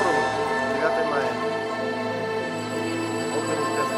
олоробут. 9 мая. Ол кэнниттэн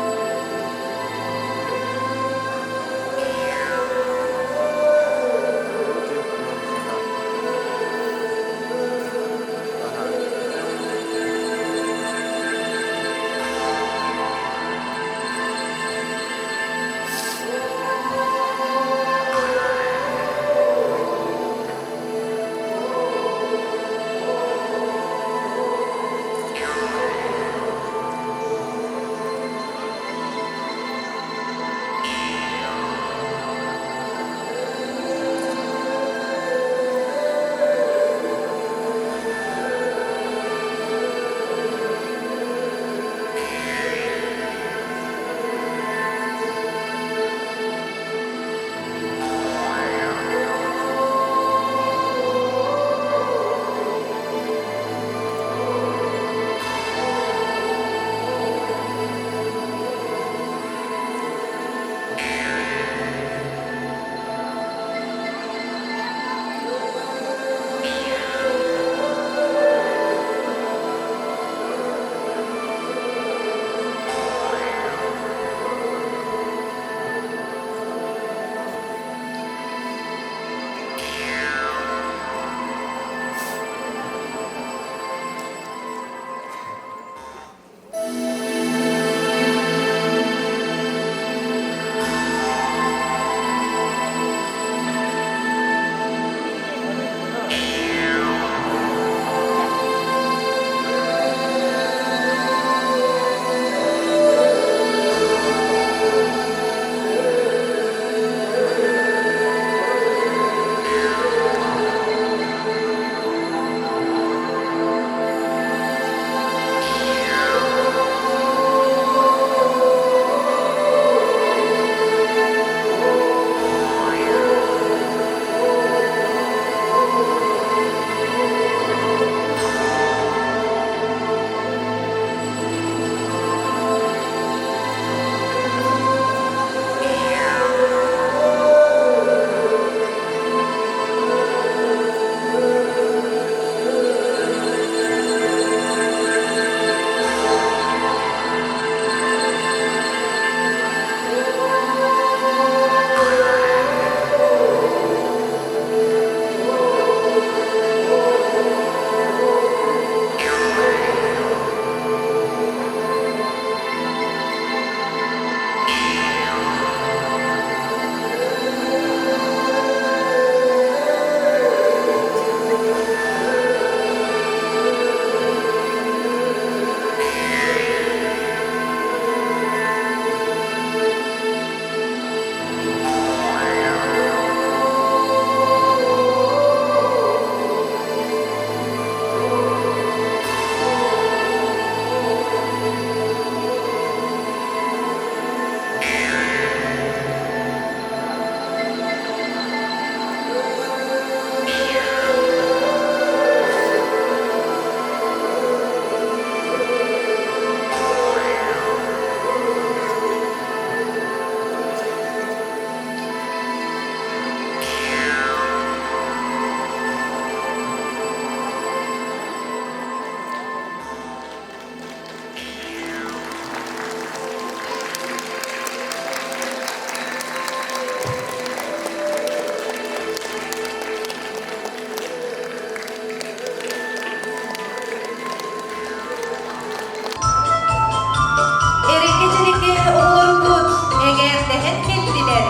Эрэкэ-дьэрэкэ оҕолорбут эҥээрдэһэн кэллилэр,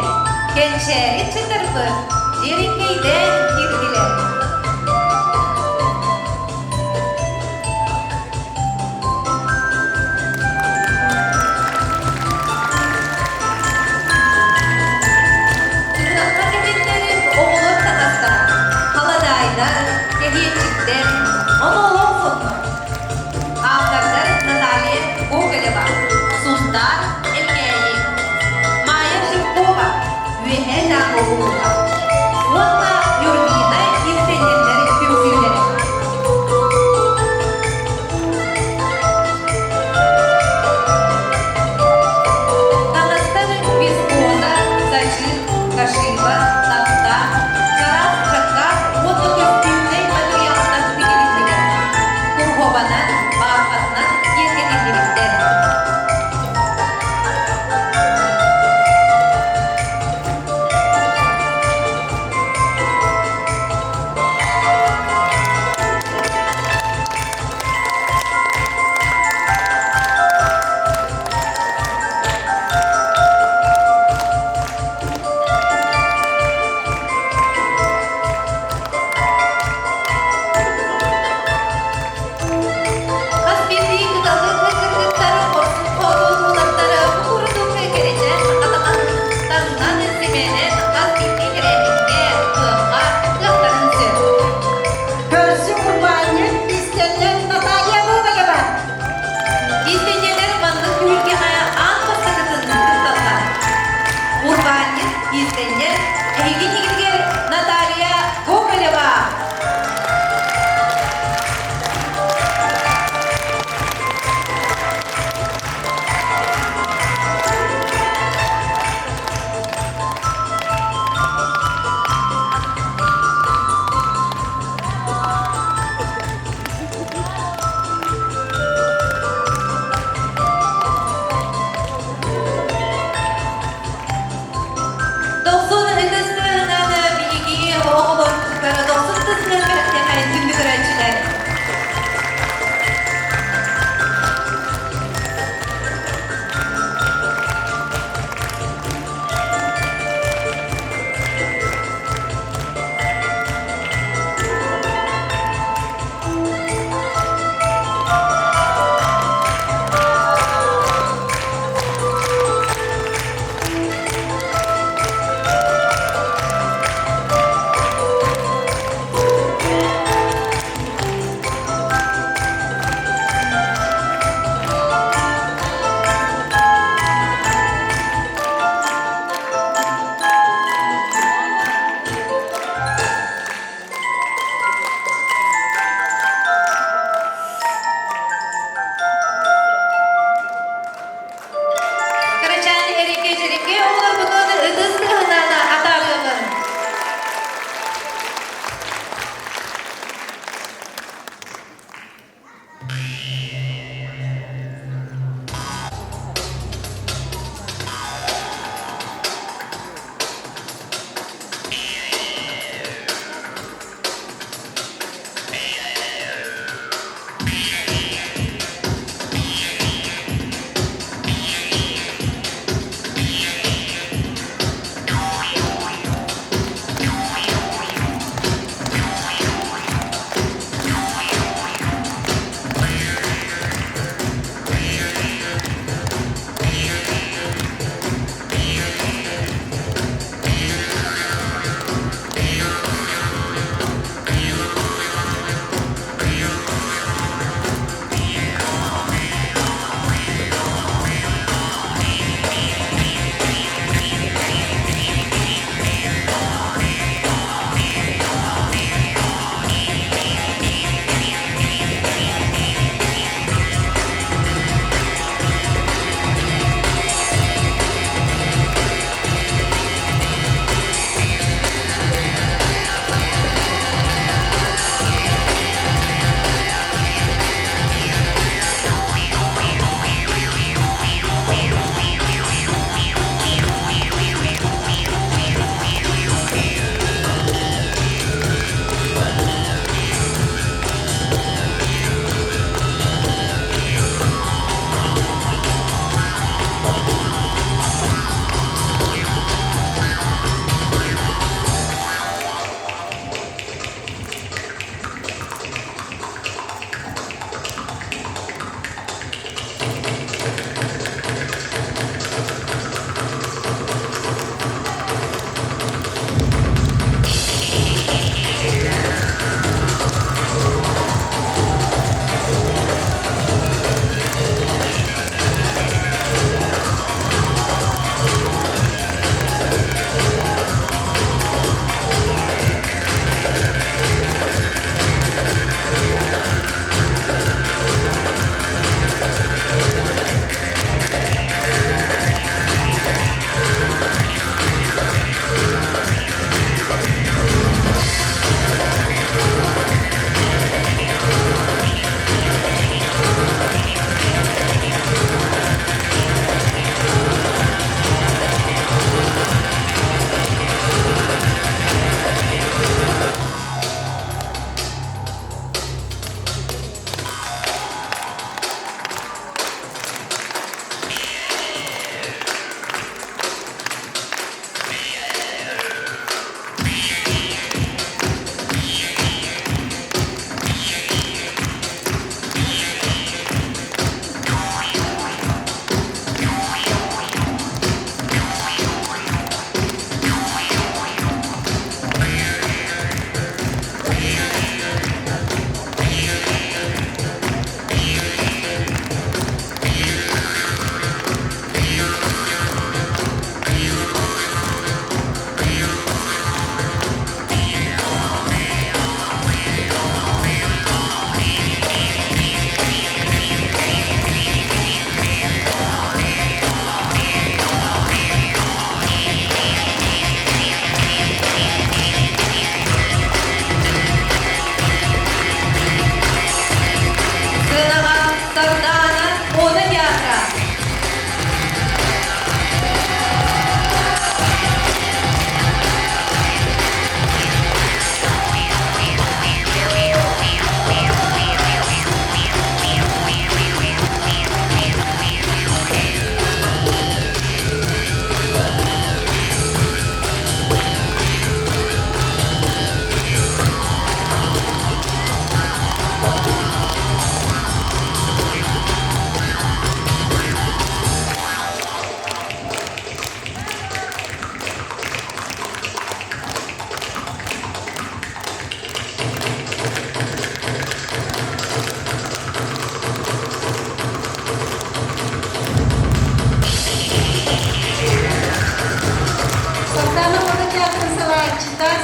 кэнчээри ыччаттарбыт дьиэрэҥкэйдээн киирдилэр. Ыһыахха кэтиллэрин оҕолор таҥастара, халадаайдар, кэһиэччиктэр, ону соннор. Ааптардар Наталья Гоголева, Сунтаар, Элгээйи, Майя Жиркова, Үөһээ Дьааҥы улууһа уонна Нюрбина иистэнньэҥнэр түмсүүлэрэ. Таҥастар вискоза, зачи, кашиба, тафта, чараас жаккар уонна көстүүнэй матырыйаалтан тигилиннилэр. Курһуобанан.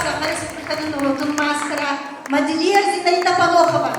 Саха Республикатын норуотун маастара модельер Зинаида Панохова.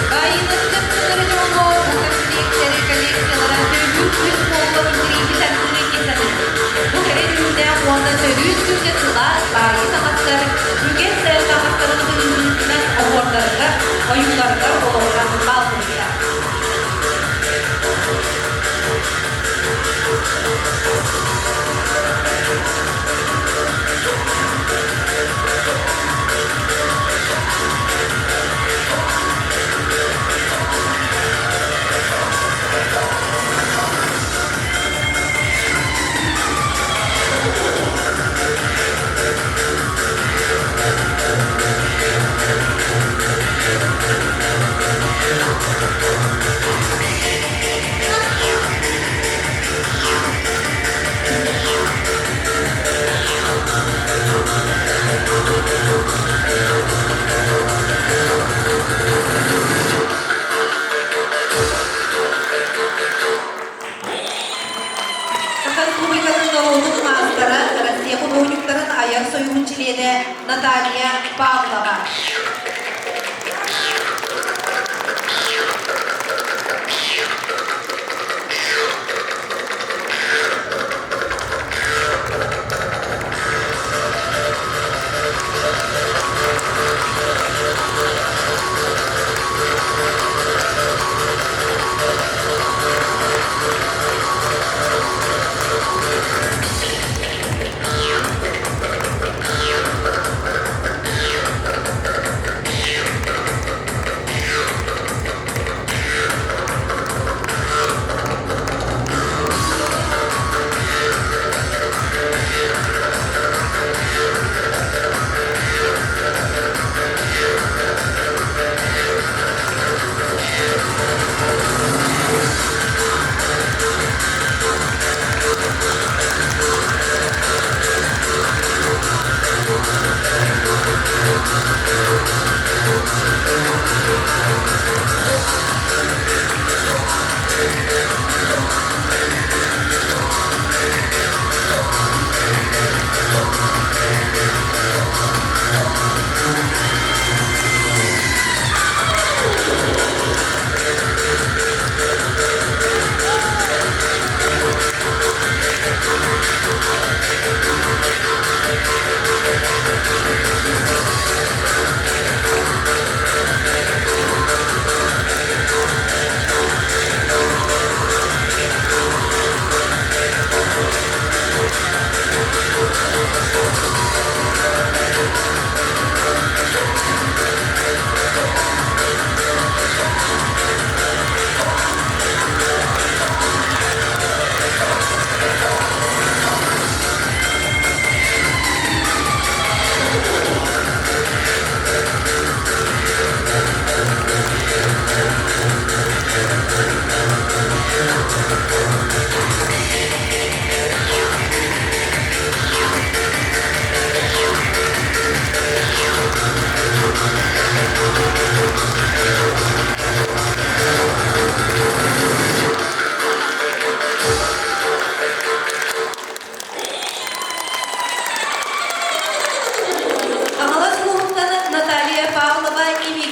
Баайыыларыгар кытары дьоҥҥо бу коллекциялара төрүүр күн буолла интириэһи тардыы киэсэни. Бу кэрэ дьүһүннээх уонна төрүүр күҥҥэ сылаас баайыы таҥастар үгэс таҥастарын быһыытынан оһуордарыгар, ойууларыгар олоҕуран бааллыбыта. Саха Республикатын норуотун маастара, Россия худуоһунньуктарын айар союһун чилиэнэ Наталья Павлова.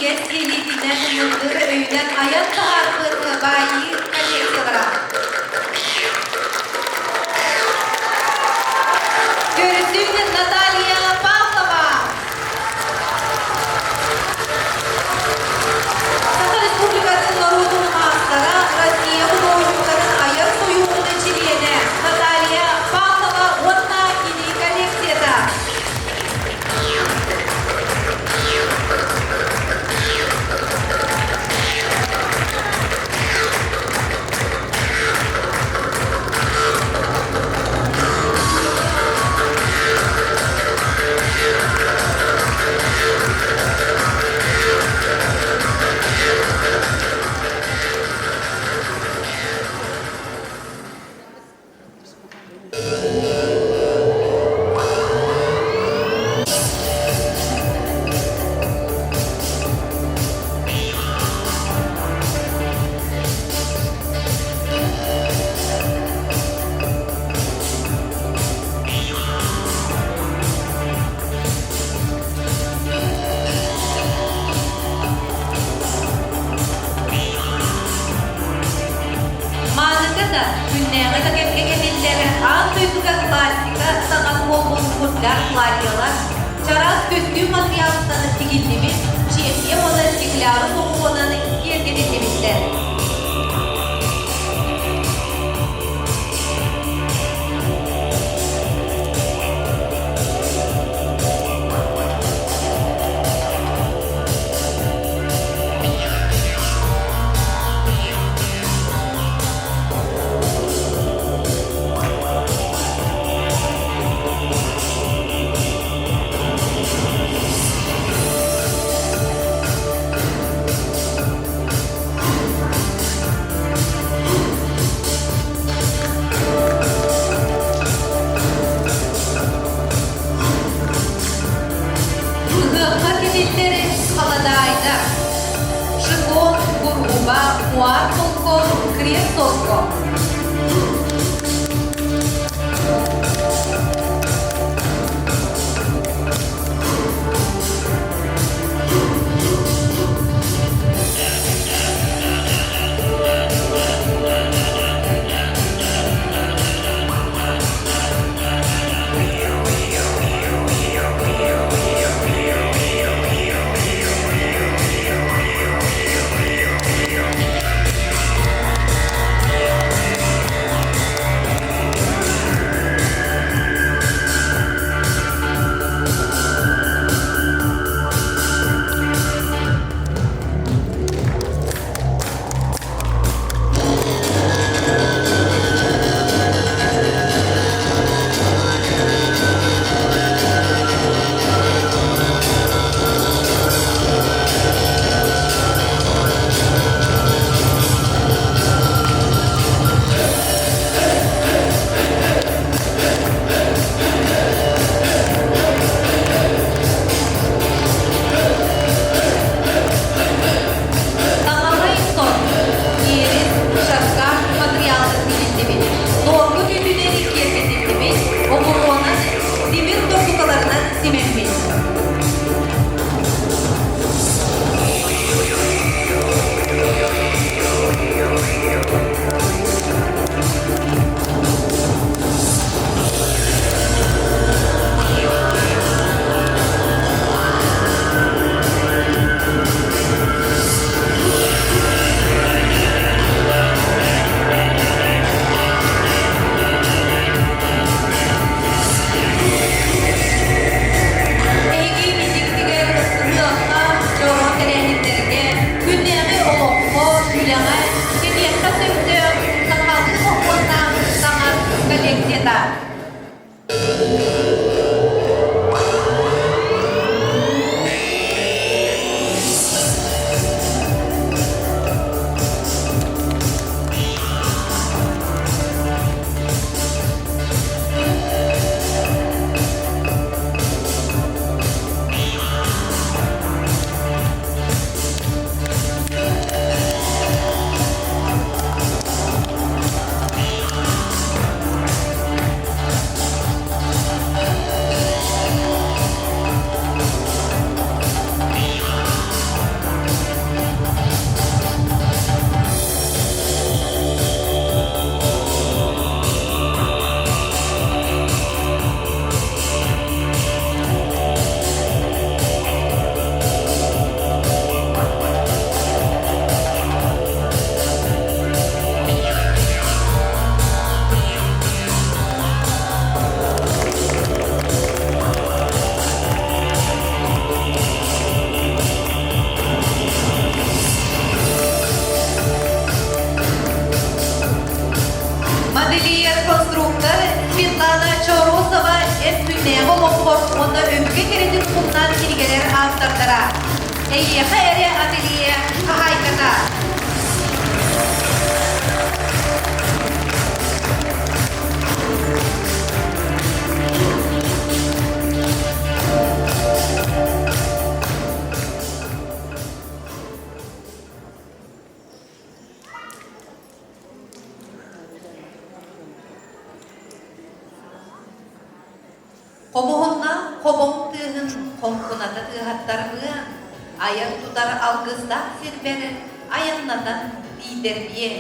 Минньигэс илиитинэн мындыр өйүнэн айан таһаарбыт баайыы коллекциялара. Көрүсүҥ Наталья Павлова. Саха Республикатын норуотун маастара, Россия худуоһунньуктарын айар сойууһун чилиэнэ Наталья Павлова уонна кини коллекцията. Мааныга да, күннээҕи да кэмҥэ кэтиллэр аан дойдуга классика саҥа буолбут футляр платьелар, чараас көстүү матырыйаалыттан тигиллибит Чехия уонна стекляры сокуонан киэргэтиллибиттэр. Ыһыахха кэтиллэр халадаайдар Шикон, Кургуба, Муар солко, Крест солко. туһунан кинигэлэр автордара. Эйиэхэ эрэ ателье хаһаайката. Хомуһунна хобоҥ тыаһын хоҥкуната тыаһаттарбыан, айар-тутар алгыстаах сирбэр айаннатан тиийдэрбиэн.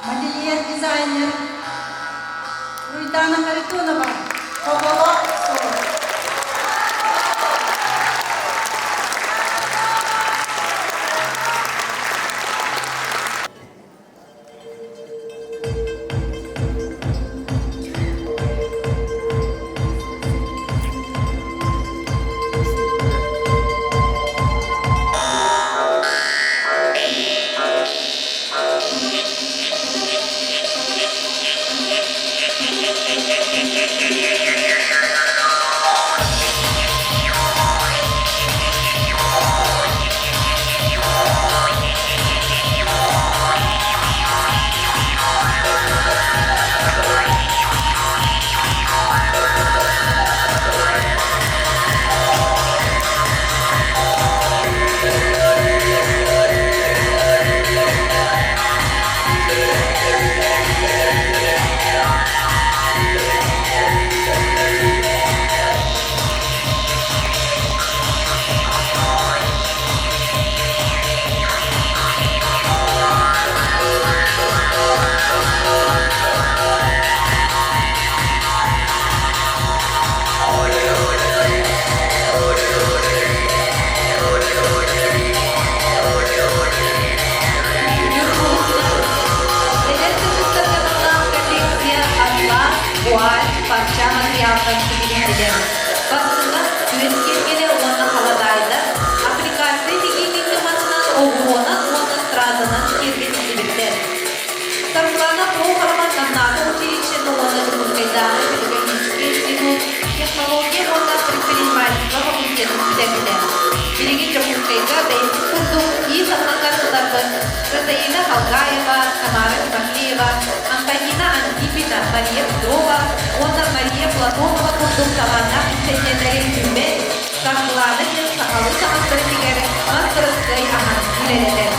Модельер-дизайнер Руйдана Харитонова, Хоболо Соло. тарбахтардаахтар сибилиһэригэр. Бастыҥа, күөн киэргэлэ уонна халадаайдар аппликация тигиитин ньыматынан оҕуруонан уонна стразанан киэргэтиллибиттэр. Саргылана Прохорова Намнааҕы училищены уонна Дьокуускайдааҕы педагогическай институт технология уонна предпринимательство факультетын бүтэрбитэ. Билигин Дьокуускайга бэйэтин курдук иис анныгар сытарбыт Розалина Халгаева, Тамара Тимофеева, Антонина Антипина, Мария Петрова уонна Мария Платонова курдук талааннаах иистэнньэннэри түмэн, Саргылаана диэн сахалыы таҥастары тигэр мастарыскыай аһан үлэлэтэр.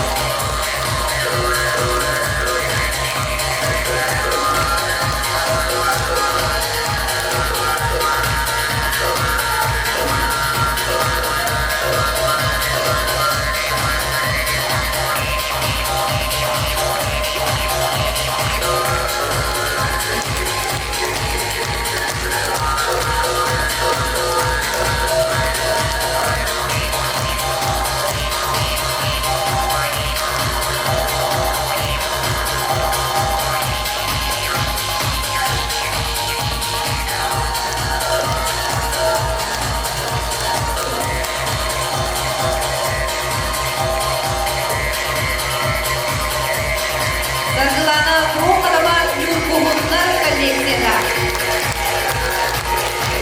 Саргылана Прохорова Ньургуһуннар коллекцията.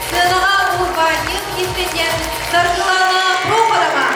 Сыанаҕа урбаанньыт иистэнньэҥ Саргылана Прохорова.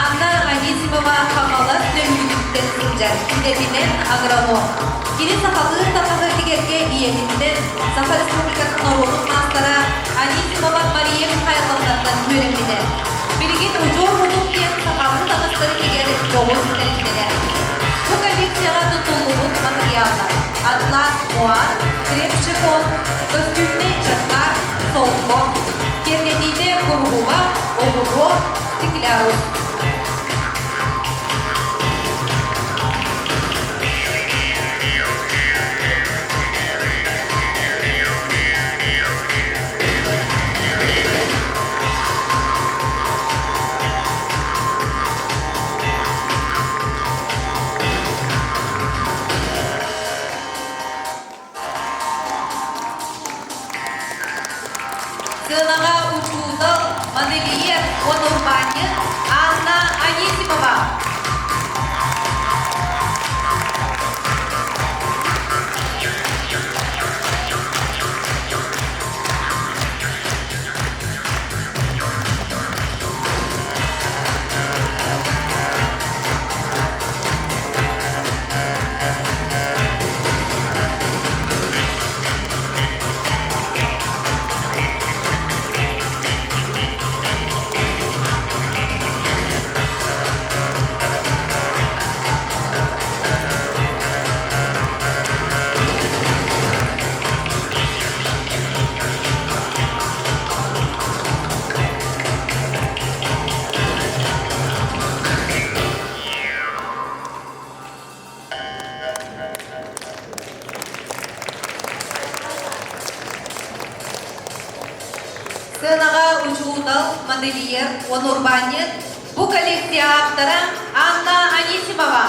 Анна Анисимова Хаҥалас Нөмүгүтүттэн сылдьар, идэтинэн агроном. Кини сахалыы таҥаһы тигэргэ ийэтиттэн Саха Республикатын норуотун маастара Анисимова Мария Михайловнаттан үөрэммитэ. Билигин удьуор мутук диэн сахалыы таҥастары тигэр дьоҕус тэрилтэлээх. Бу коллекцияҕа тутуллубут матырыйааллар атлас муар, крепшифон, костюмный жаккар, солко, киэргэтиитэ куруһуба, оҕуруо, стеклярус. Сыанаҕа учуутал, модельер уонна урбаанньыт Анна Анисимова. Сыанаҕа учуутал, модельер уонна урбаанньыт бу коллекция ааптара Анна Анисимова.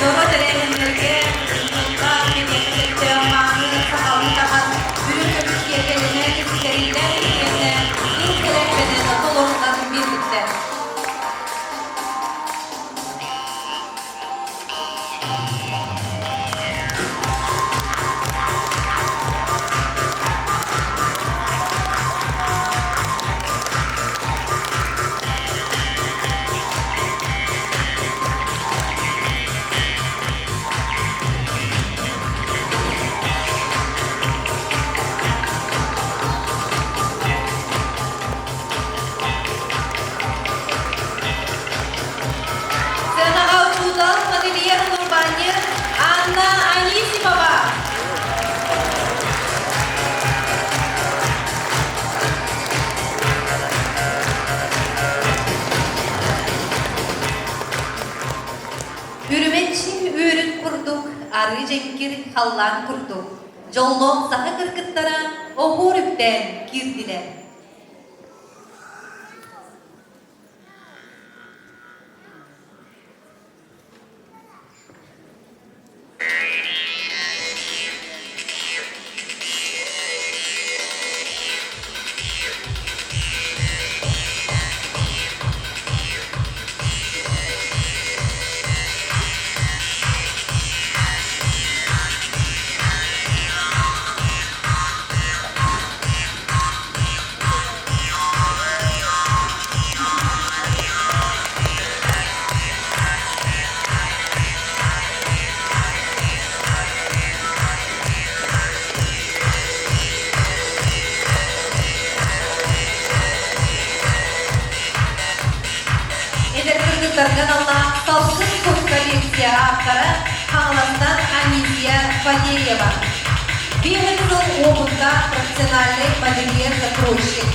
Дороо тэрээһиннэргэ ыһыахха кэтэхтэ мааны сахалыы таҥас бүрүн көмүс киэргэлинэн ситэриилээх итиэннэ кыл кэлэппэнэн толоруллан биэрбиттэр. Сценаҕа учуутал, модельер, урбаанньыт Анна Анисимова. Үрүмэччи үөрүн курдук, арыы дьэҥкир халлаан курдук, дьоллоох саха кыргыттара оһуор үктээн киирдилэр. Эдэр кыргыттарга аналлаах «Салгын кут» коллекция ааптара Хаҥаластан Анисия Валерьева. Биэһин сыл уопуттаах профессиональнай модельер-закройщик.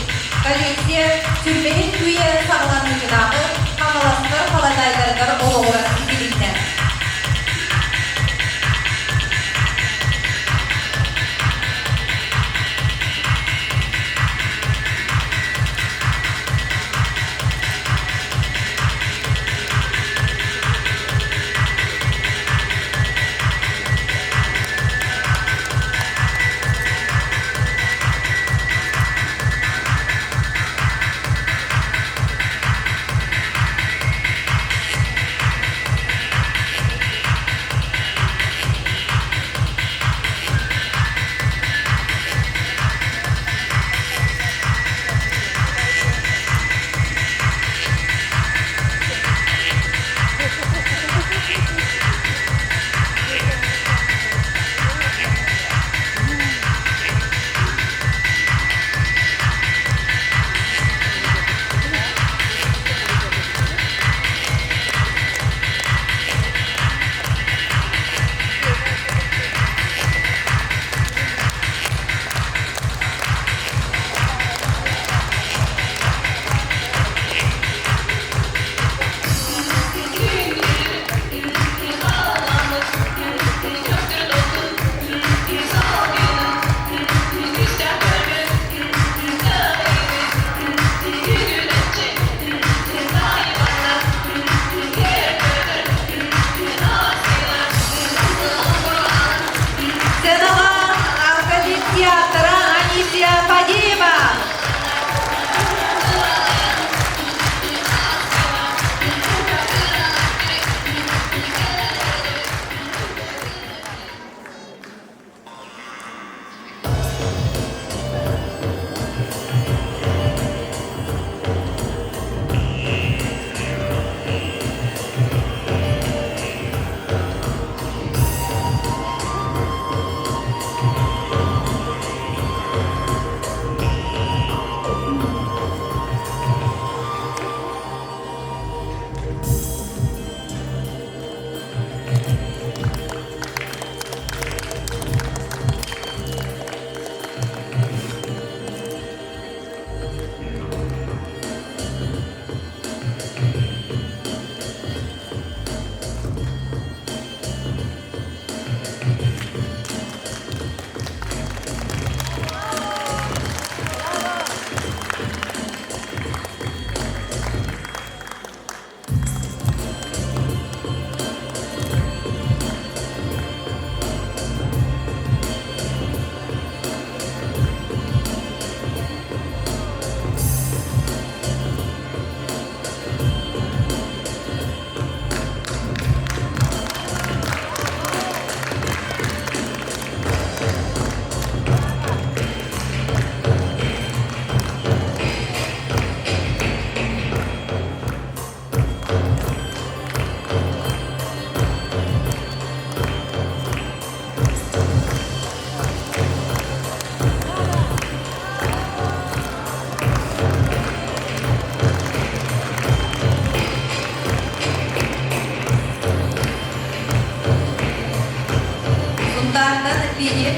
Коллекция сүрбэһин үйэ саҕаланыытынааҕы Хаҥаластар халадаайдарыгар олоҕуран тигилиннэ.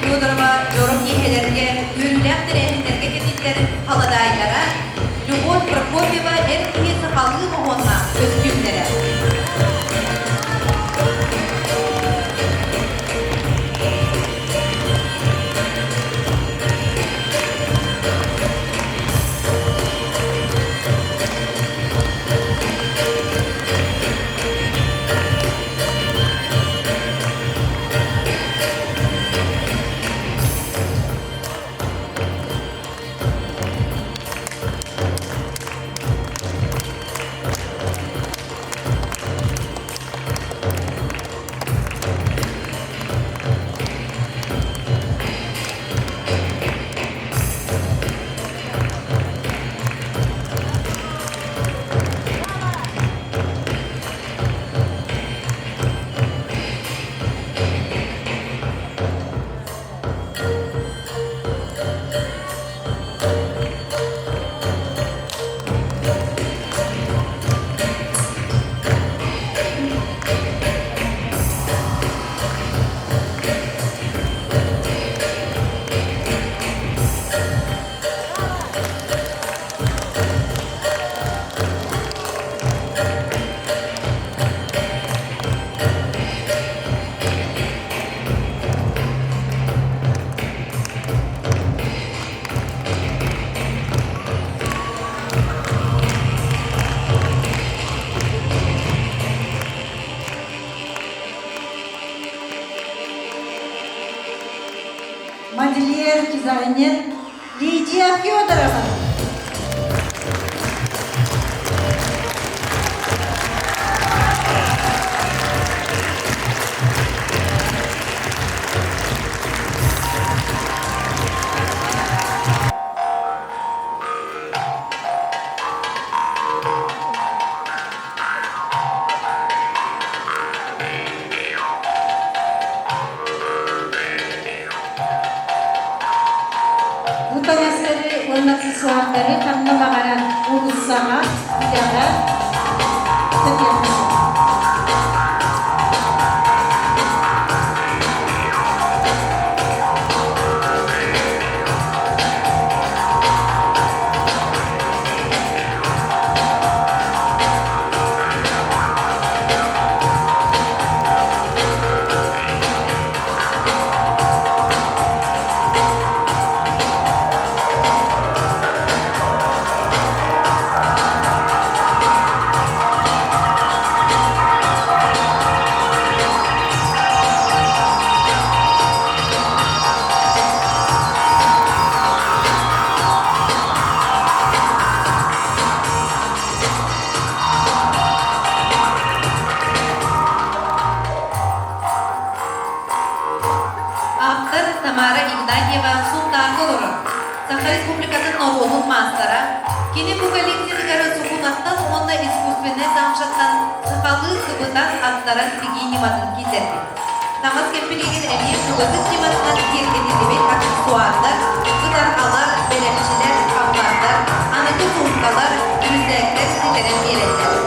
Федорова дьоро киэһэлэргэ, үөрүүлээх тэрээһиннэргэ кэтиллэр халадаайдара, Любовь Прокопьева эр киһи сахалыы моһуоннаах көстүүмнэрэ. Модельер, дизайнер Лидия Федорова. Бу таҥастары уонна аксессуардары ханна баҕарар уулуссаҕа, үлэҕэ кэтиэххэ сөп. Ааптар Тамара Игнатьева Сунтаарга олорор, Саха Республикатын норуотун маастара, кини бу коллекциятыгар сукунаттан уонна искусственнай замшаттан сахалыы кыбытан аттаран тигии ньыматын киллэрбит. Таҥас кэмпилиэгин эмиэ кыбытык ньыматынан киэргэтиллибит аксессуардар, кытарҕалар, бэлэпчилэр, ампаардар, аныгы суумкалар, үрүсээктэр ситэрэн биэрэллэр.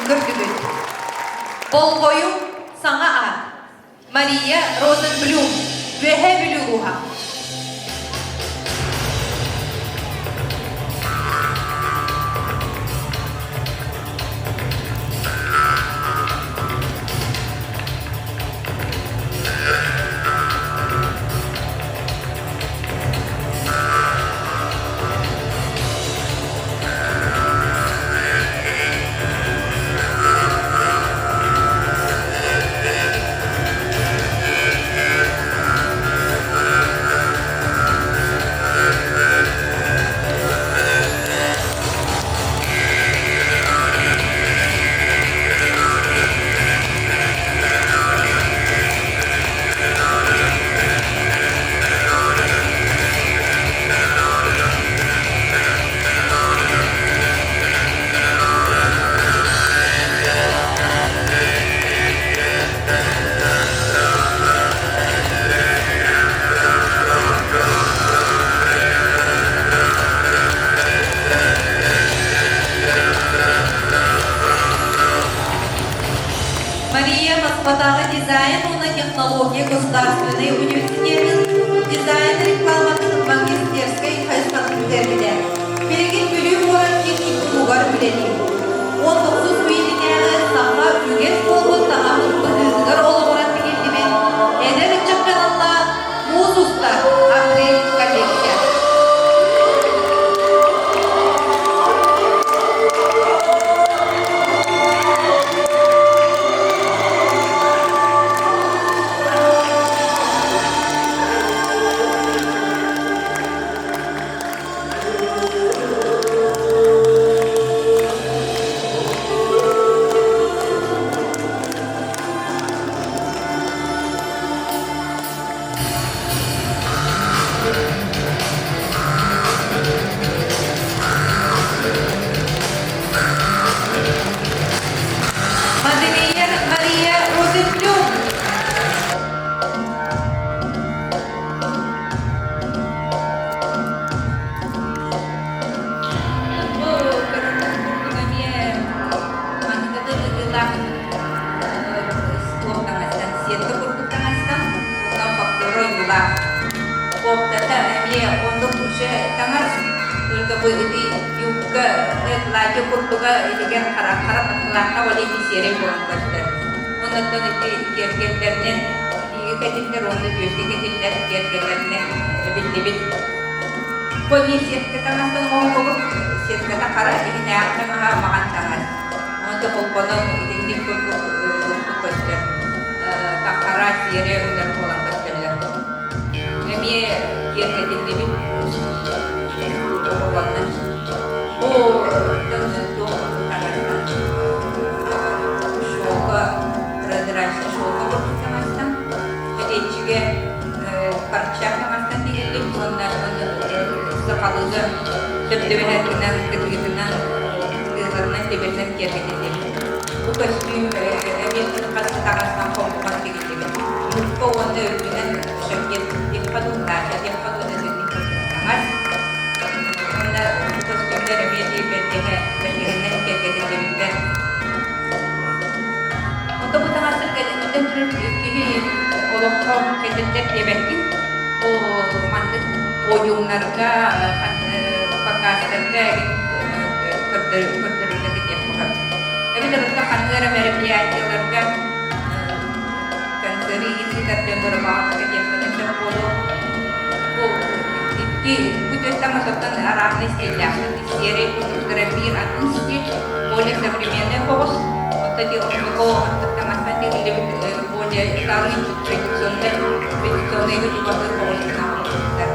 көрдүгүт. Болҕойуҥ саҥа аат. Мария Розенблюм, Үөһээ Бүлүү улууһа. Мария Москватааҕы дизайн уонна технология государственнай университетын дизайн рекламатын магистерскай хайысхатын бүтэрбитэ. Билигин Бүлүү куорат техникумугар үлэлиир. 19 үйэтинээҕи саха үгэс буолбут таҥаһын быһыытыгар олоҕуран тигиллибит эдэр ыччакка аналлаах Муус устар апрель коллекция. Модельер Мария Розенблюм. Бу эмиэ манныгы ыытыылаах туох таҥастан, сетка курдук таҥастан, онно фактура ойуулаах. Коптата эмиэ оннук уже таҥас, только бу ити юбка, платье курдуга иһигэр хара хара батталаахха ол ити сиэрэй буолан көстөр. Оннуттан ити киэргэллэринэн илиигэ кэтиллэр уонна түөскэ кэтиллэр киэргэллэринэн эбиллибит. Бу эмиэ сетка таҥастан оҥоһуллубут, сетката хара, иһинээҕи таҥаһа маҕан таҥас. Онто холбонон итинник курдук курдук көстөр. Хара сиэрэ өҥнөр буолан көстөллөр. Эмиэ киэргэтиллибит оҕолонно. Бу туох таҥастан шелка, прозрачный шелка курдук таҥастан кэтиэччигэ парча таҥастан тигиллибит уонна сахалыыга сөптөбүнэн кытыытынан тыыларынан тэбэринэн киэргэтиллибит. Бу көстүүм эмиэ хас таҥастан хомуллан тигиллибит. Юбка уонна үрдүнэн жакет диэххэ дуу, платье диэххэ дуу итинник таҥас. Уонна бу көстүүмнэр эмиэ бэргэһэ бэргэһэнэн киэргэтиллибиттэр. Ото бу таҥастар кэлиттэн турар киһи олоххо кэтиллэр диэбэккин. Бу маннык подиумнарга, показтарга көрдөрүллэ кэтиэх Эбэтэр онно ханнык эрэ мероприятиеларга концеры ыытар дьоннору баҕар кэтиэхтэрин сөп буолуо. Бу икки бу түөрт таҥас оттон араасынай стиллээхтэр. Серый курдуктара биир атын стиль, более современный соҕус. Оттон ити ортоку таҥастан тигиллибит более старый традиционный традиционныйга чугаһыыр соҕус гына оҥорбуттар.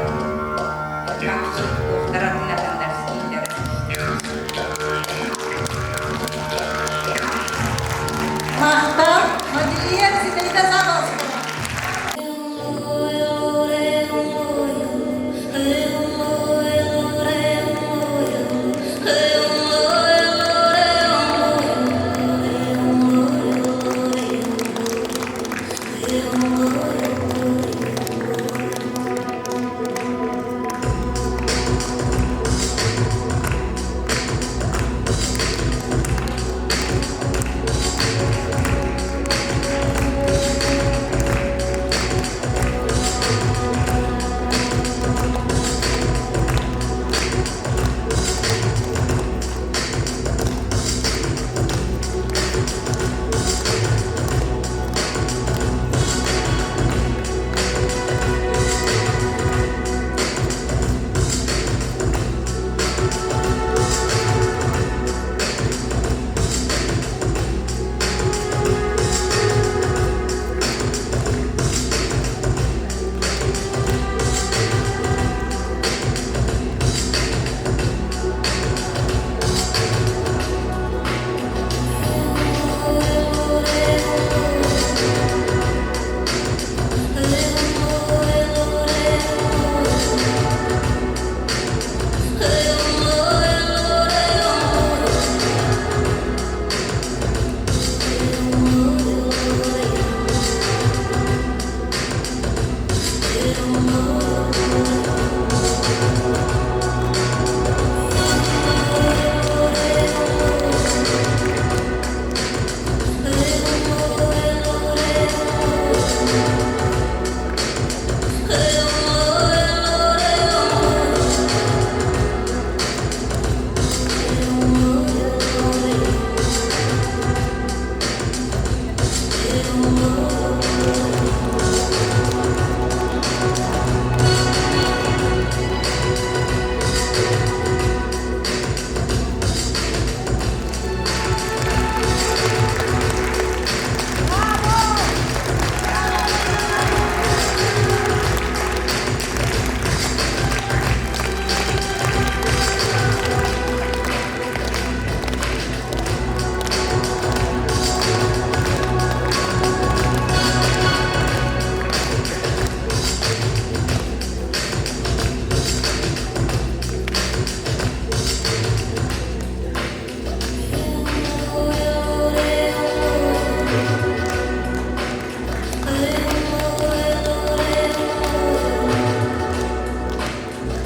Туохтар атын атыннар стиллэр. Махтал, модельер Зинаида Заболоцкая.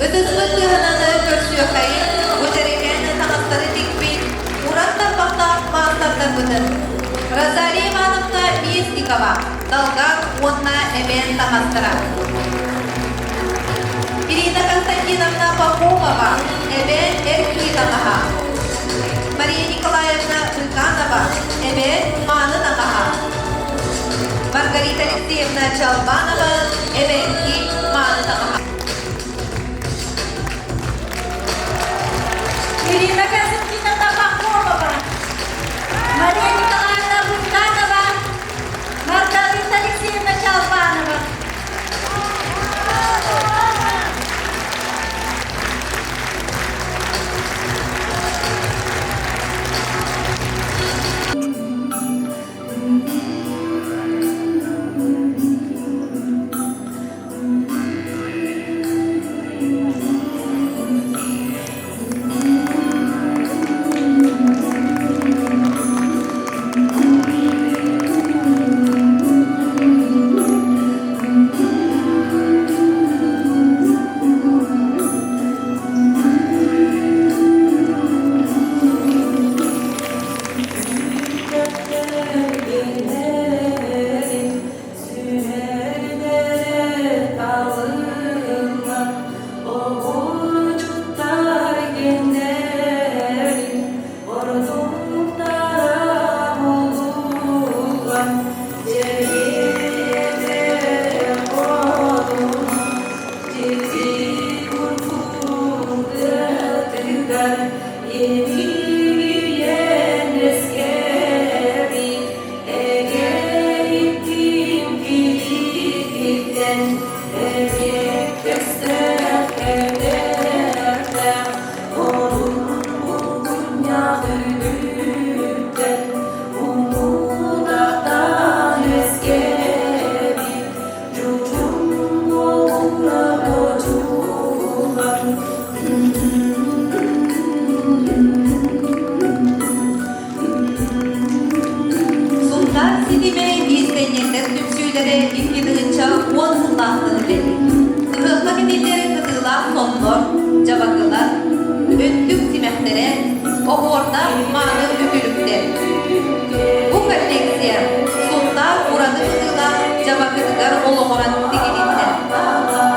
Ытыспыт тыаһынан көрсүөххэйин, бу тэрилээн таҥастары тикпит, уран тарбахтаах маастардарбытын Розалия Ивановна Местникова, Далгар уонна Эбээн таҥастара. Ирина Константиновна Пахомова, Эбээн эр киһи таҥаһа. Мария Николаевна Рыканова, Эбээн мааны таҥаһа. Маргарита Алексеевна Чалбанова, Эбэҥки мааны таҥаһа. Ирина Константиновна Пахомова, Мария Николаевна Бутанова, Маргарита Алексеевна Чалбанова. Сунтаар ситимэ иистэнньэҥнэр түмсүүлэрэ икки тыһыынча уон сыллаахтан үлэлиир. Ыһыахха кэтиллэр кытыылаах соннор, дьабакылар, өттүк симэхтэрэ, оһуордаах мааны үтүлүктэр. Бу коллекция Сунтаар ураты быһыылаах дьабакытыгар олоҕуран тигилиннэ.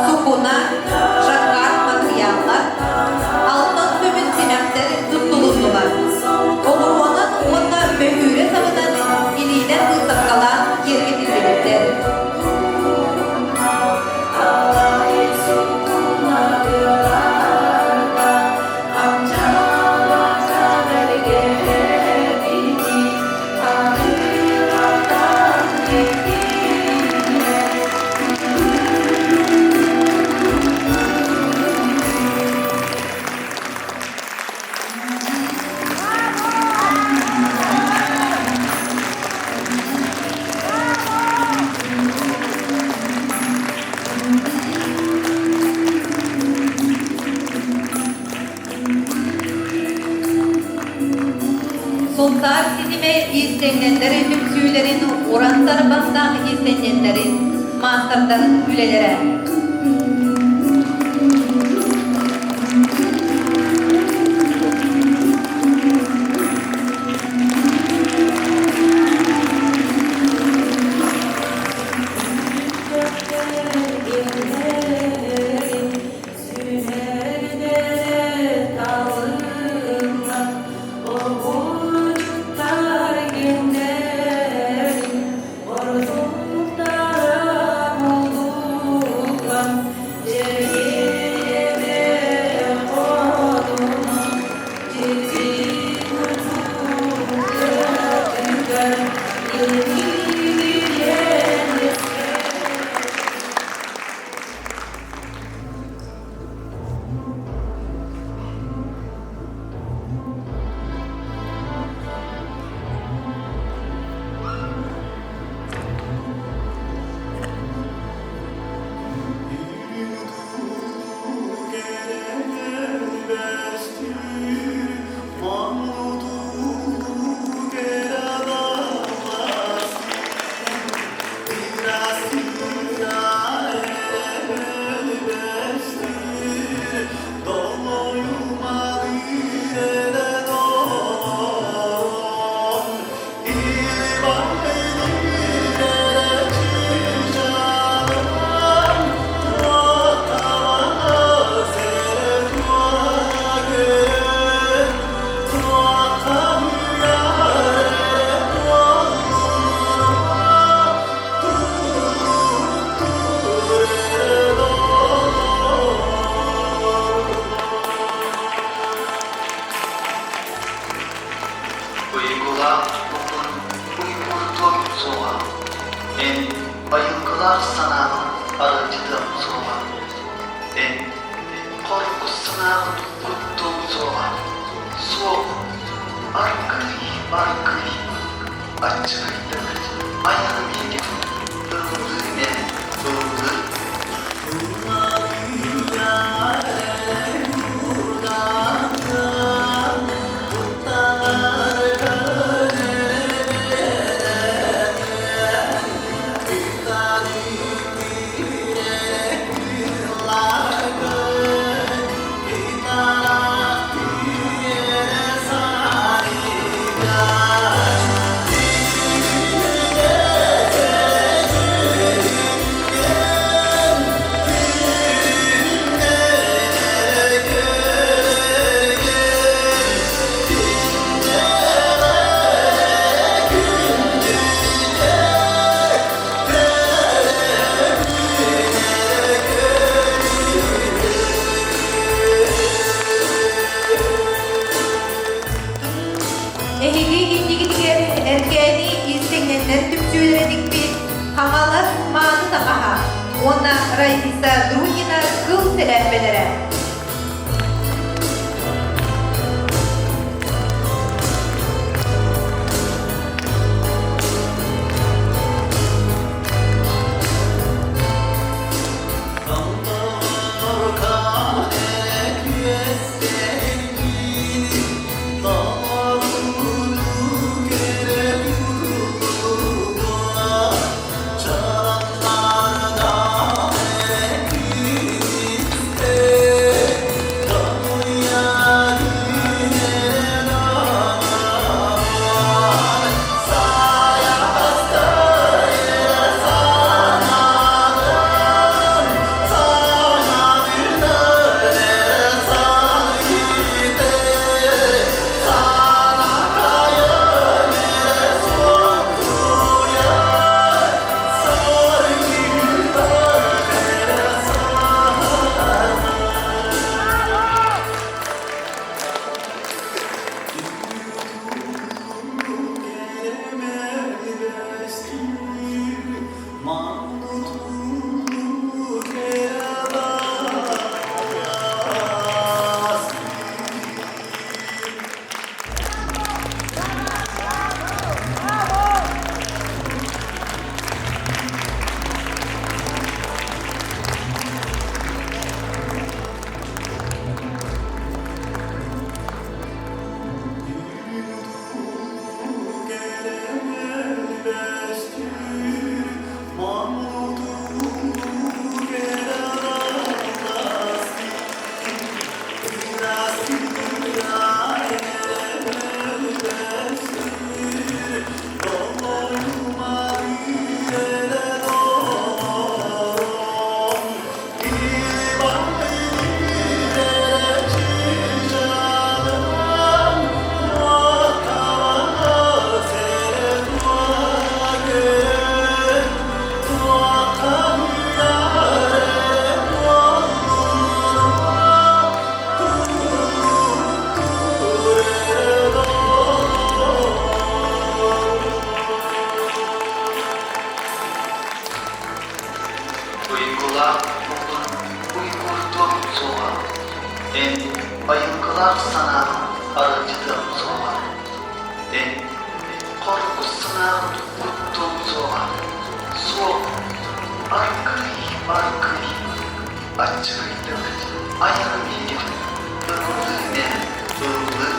Сукуна, жаккард матырыйааллар, алтан көмүс симэхтэр туттулуннулар. Оҕуруонан уонна мөһүүрэ сабынан илиинэн быыстапкалаан киэргэтиллибиттэр. Сунтаар ситимэ иистэнньэннэр түмсүүлэрин уран тарбахтаах иистэнньэннэрин маастардарын үлэлэрэ. Уйгулаах уһун уйгурдуом суоҕа, эн айылгылаах санааҕын аралдьытыам суоҕа, эн хоргус санааҕын куттуом суоҕа, суох, аргыый, аргыый, аччыгыйдык айаҕым иһигэр ыллыы ээ, ыллыы. Эһиги иннигитигэр Эркээни иистэнньэннэр түмсүүлэрэ тикпит Хаҥалас мааны таҥаһа уонна Раиса Друнина кыл сэлээппэлэрэ. Айаҕым иһигэр ыллыы ээ, ыллыы.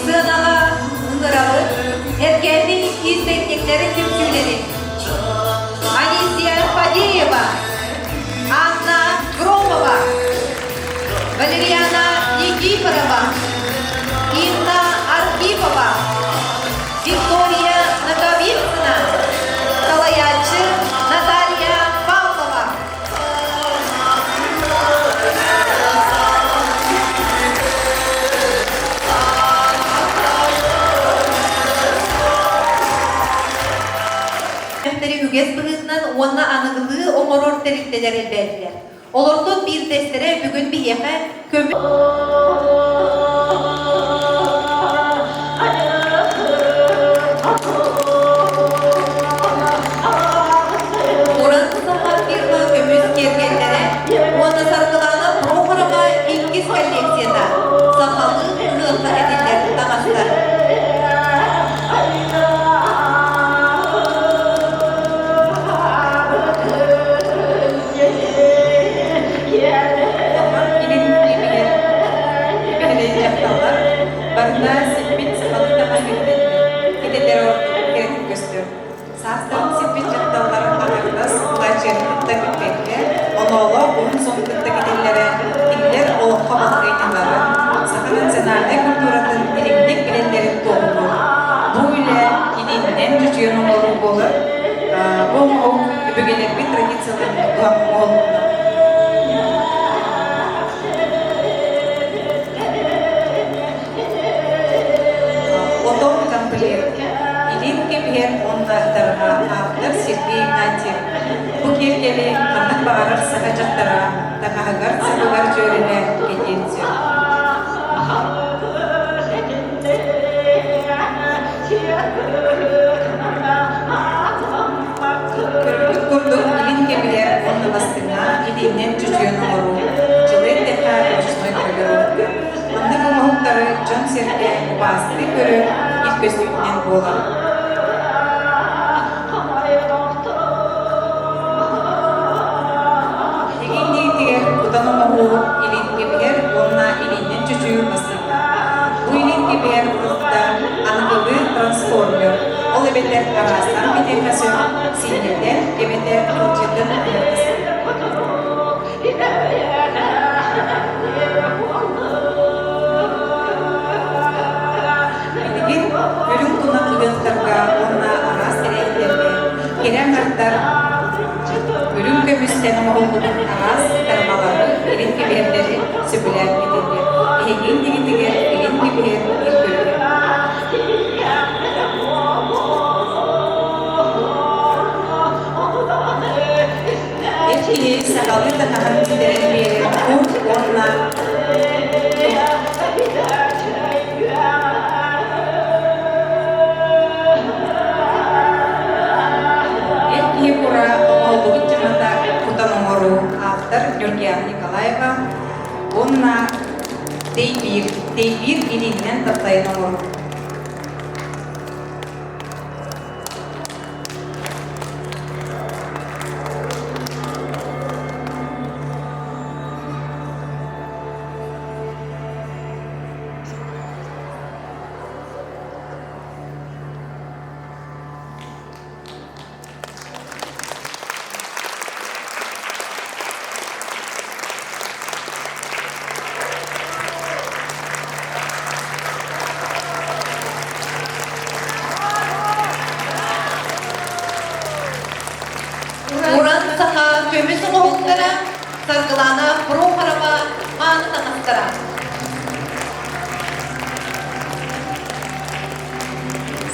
Сыанаҕа ыҥырабыт Эркээни иистэнньэҥнэрин түмсүүлэрин Анисия Фадеева, Анна Громова, Валериана Никифорова, Инна Архипова, Виктория Ноговицына, салайааччы Наталья Павлова. Үгэс быһыытынан уонна аныгылыы оҥорор тэрилтэлэр элбээтилэр. Олортон биирдэстэрэ бүгүн биһиэхэ көмө Уран саха фирма көмүс киэргэллэрэ уонна Саргылаана Прохорова иккис коллекцията сахалыы ыһыахха этиллэр таҥастар. Илин илимигэр бэһэлэйин дьахталлар барыта сиппит сахалыы таҥас кэтэллэр. Кэтэллэрэ ордук кэрэтик көстөр. Саастарын сиппит дьахталлар аҥардас былаачыйаны кытта бүппэккэ, оноолоох уһун сону кытта кэтэллэрэ кинилэр олоххо балаһыанньаларын, саха национальнай культуратын дириҥник билэллэрин туоһулуур. Бу үлэ илиинэн чочуйан оҥоруу буолар. Бу оҥоһук өбүгэлэрбит традицияларын тутуһан оҥоһулунна. Отон комплект илин кэбиһэр уонна ытарҕа автор Сергей Игнатьев. Бу киэргэли ханнык баҕарар саха дьахтара таҥаһыгар сабыгар дьүөрэлээн кэтиэн сөп. Көрбүт курдук илин кэбиһэр уонна бастыҥа илиинэн чочуйан оҥоруу, дьылы эттэххэ ручной гравировка. Маннык оҥоһуктары дьон-сэргэ убаастыы көрөр ил көстүүтүнэн буолар. Билигин диэтигэр кутан оҥоһуу илин кэбиһэр уонна илиинэн чочуйуу бастыҥа. Бу илин кэбиһэр уратыта аныгылыы трансформер, ол эбэтэр араастаан кэтиэххэ сөп, синньэтэн эбэтэр кылдьытын ыһыахха Билигин үрүҥ тунах ыһыахтарга уонна араас тэрээһиннэргэ кэрэ аҥардар үрүҥ көмүстэн оҥоһуллубут араас тармалары, илин кэбиһэрдэри сөбүлээн этэллэр. Эһиги иннигитигэр илин кэбиһэр биир көрүҥэ. Эр киһи сахалыы таҥаһын ситэрэн биэрэр кур уонна Эр киһи кура оҥоһуллубут дьымата кутан оҥоруу автор Нюргиана Николаева уонна Тэйбиир, Тэйбиир илиинэн таптайан оҥоруу. оҥоһуктара.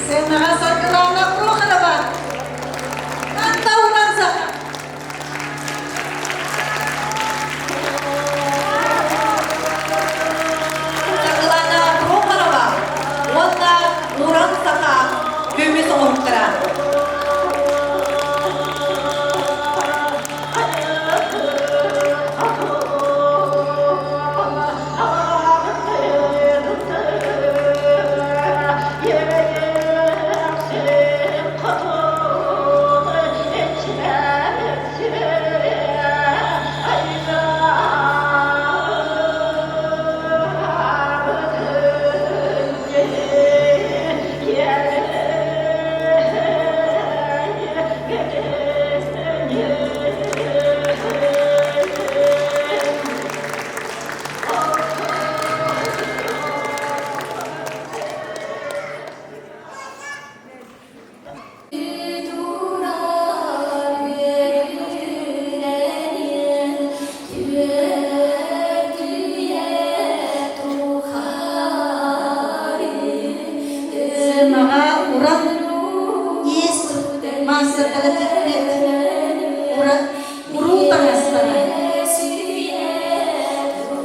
Сценаҕа Саргылаана Прохорова, Танта Уран Саха. Саргылаана Прохорова уонна Уран Саха көмүс оҥоһуктара. Сыанаҕа уран иис маастардара тикпит уруу таҥастара.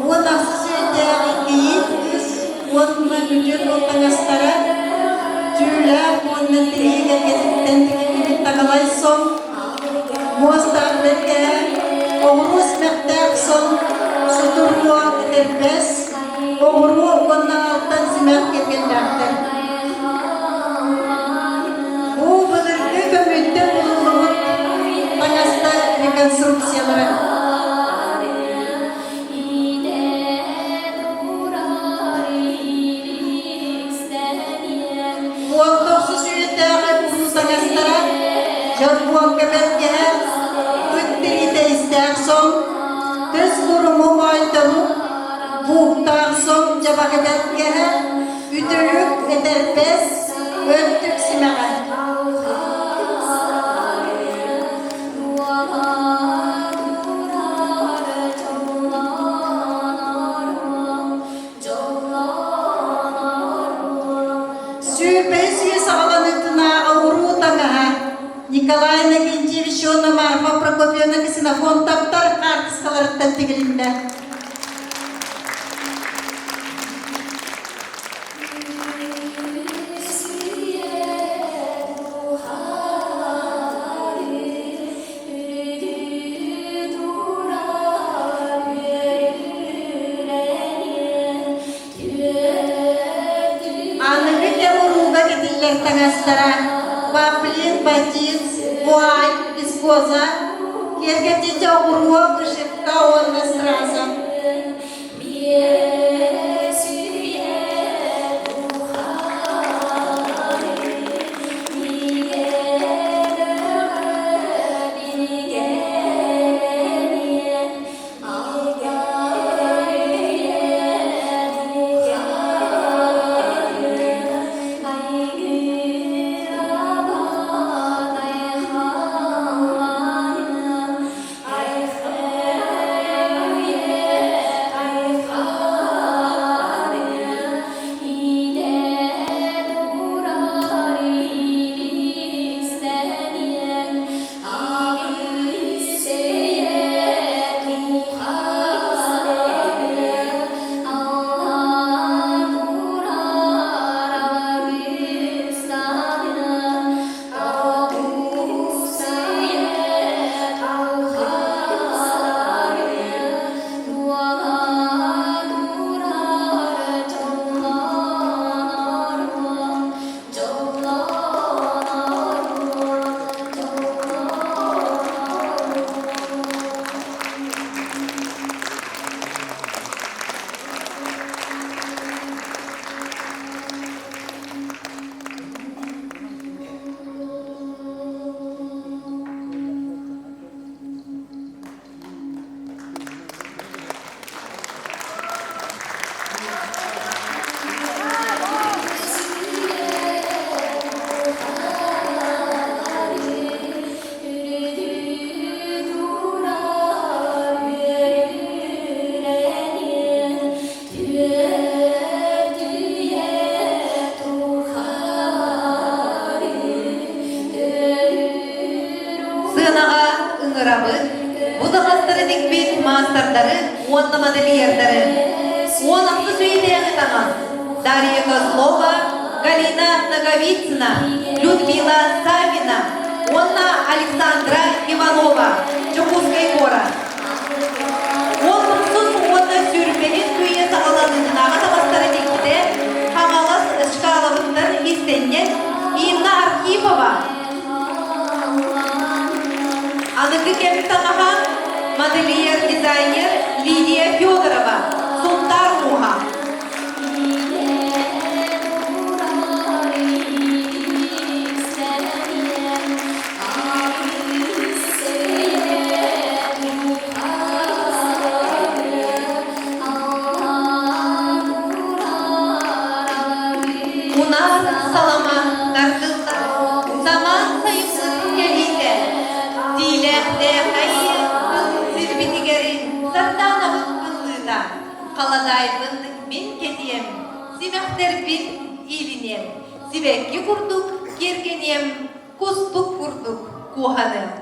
Уот ахсыс үйэтээҕи кийиит кыыс уонна күтүр ол таҥастара түүлээх уонна тирии кэргэтиттэн тигиллибит таҥалай сон, муостаах бэргэһэ, оҕуруо симэхтээх сон, сутуруо этэрбэс, оҕуруо уонна алтан симэх кэргэннээхтэр. Бу былыргы көмүттэн булуллубут таҥастар реконструкциялара. Уон тохсус үйэтээҕи улуу таҥастара дьорбуоҥка бэргэһэ, ыт тириитэ истээх сон, көс куруму моойторук, бууктаах сон дьабака бэргэһэ, үтүлүк, этэрбэс, өттүк симэҕэ. Сүүрбэһис үйэ саҕаланыытынааҕы уруу таҥаһа Николай Иннокентьевич уонна Марфа Прокопьевна Ксенофонтовтар хаартыскаларыттан тигилиннэ. Аныгы кэм урууга кэтиллэр таҥастара паплин, батист, вуаль, вискоза, киэргэтиитэ оҕуруо, вышивка уонна страза. дизайнердары уонна модельердары. 16 үйэтээҕи таҥас Дарья Козлова, Галина Ноговицына, Людмила Савина уонна Александра Иванова, Дьокуускай куорат. Уон уонна сүүрбэһис үйэ саҕаланыытынааҕы таҥастары тикпитэ Хаҥалас Шкаловыттан иистэнньэҥ Инна Архипова. Аныгы кэм таҥаһа модельер-дизайнер Лидия Федорова, Сунтаар мууһа. Унаар салама тардыллар, самаан сайыммыт кэлиитэ, тиилээхтээхэй сирбитигэр сардаанабыт ыллыыта, халадаайбын мин кэтиэм, симэхтэрбин иилиниэм, сибэкки курдук киэргэниэм, кустук курдук куоһаныам.